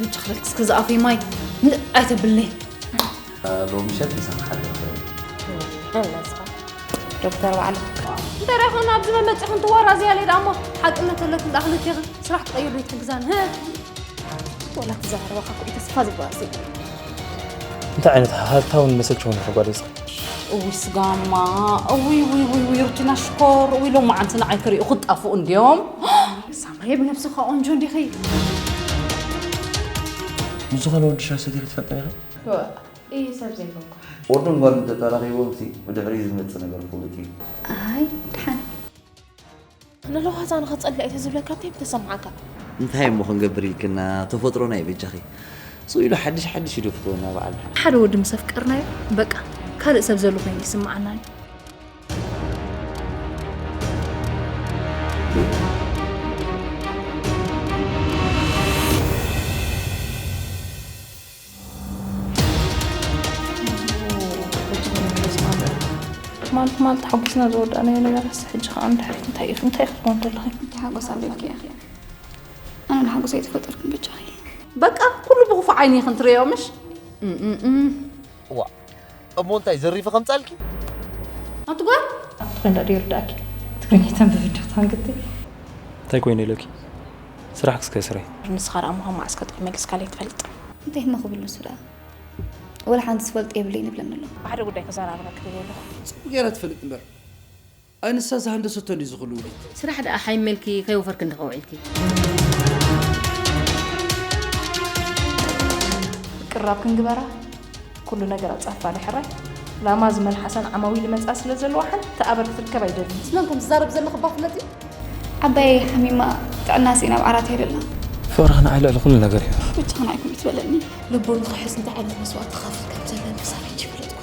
ብቻ ክልክስ ክዝኣፉ ማይ ን ኣይተብልኒ። ሎሚ ምሸት ምሳኻ ሓደር። ደለስኻ ዶክተር ባዕሉ እንታይ ዳይኮን ኣብዚ መመፂኹም ትወራዘያ ለይ ዳሞ ሓቅነት ኣለክን ዳኽልክ ስራሕ ትቐይር ዶ ይትግዛን ወላ ትዛረበኻ ኩ ተስፋ ዝጓሲ እንታይ ዓይነት ሃታውን መሰልችውን ተጓዲዝኻ? እውይ ስጋማ እውይ ውይ ውይ ውይ ሩቲና ሽኮር እውይ ሎም መዓንቲ ንዓይ ክሪኡ ክጣፍኡ እንዲዮም ሳምሬ ብነብስኻ ቆንጆ እንዲኺ ንዝኾነ ወዲ ሻሂ ሰቲኻ ትፈልጥ ዲኻ? ይህ ሰብ ዘይኮንኩ ወዱን ጓልን ተተራኺቦም ሲ ብድሕሪ ዝመጽእ ነገር ፍሉጥ እዩ። ኣይ ድሓን ንለዋዛ ንኸጸልእ እየ ዝብለካ እንታይ ምተሰምዓካ እንታይ እሞ ክንገብር ኢልክና ተፈጥሮና ይበጃኺ ስኡ ኢሉ ሓድሽ ሓድሽ እዩ ደፍትወና በዓል ሓደ ወዲ ምስ ኣፍቀርናዮ በቃ ካልእ ሰብ ዘሎ ኮይኑ ይስምዓና እዩ። ትማል ትማል ተሓጒስና ዝወዳእናዮ ነገራት ሕጂ ከዓ ንድሕሪት እንታይ እዩ እንታይ ክትኮን ዘለኺ ተሓጎስ ኣለኪ እያ ኣነ ንሓጎስ ኣይተፈጠርኩም ብቻ በቃ ኩሉ ብክፉ ዓይኒ ኢኽን ትርእዮ ምሽ ዋ እሞ እንታይ ዘሪፈ ከምጻልኪ ኣንቲ ጓል ትረዳ ዶ ይርዳእኪ ትግርኛ ተንብብ ዶ ታንግቲ እንታይ ኮይኑ ኢለኪ? ስራሕ ክስከ ስረይ። ንስኻ ደኣ ምዃን መዓስ ከጥዕ መሊስካ ለይትፈልጥ እንታይ እሞ ክብል ንሱ ደኣ ወላ ሓንቲ ዝፈልጥ የብለይ ንብለኒ ኣሎ ብሓደ ጉዳይ ከዘራርበክ ደልየ ኣለኹ ጽቡቅ ገይራ ትፈልጥ እምበር ኣይ ንሳ ዝሃንደሰቶ እንዲ ዝኽሉ ውዲት ስራሕ ደኣ ሓይመልኪ ከይወፈርክ እንድኸውዒልኪ ቅራብ ክንግበራ ኩሉ ነገር ኣጻፋ ድሕራይ ላማ ዝመልሓሰን ዓማዊል መጻ ስለ ዘለዋ ሓንቲ ኣበር ክትርከብ ኣይደልን ስመን ከም ዝዛረብ ዘለኽባ ፍለጥ እዩ ዓባይ ሓሚማ ጥዕና ሲና ኣብ ዓራት የደላ ፍቕርኻ ንዓይ ልዕሊ ኩሉ ነገር እዩ። ብቻ ንዓይኩም ይትበለኒ ልቦም ክሕስ እንታይ ዓይነት መስዋእቲ ክኸፍል ከም ዘለኒ ክሳብ ሕጂ ይፈለጥኩ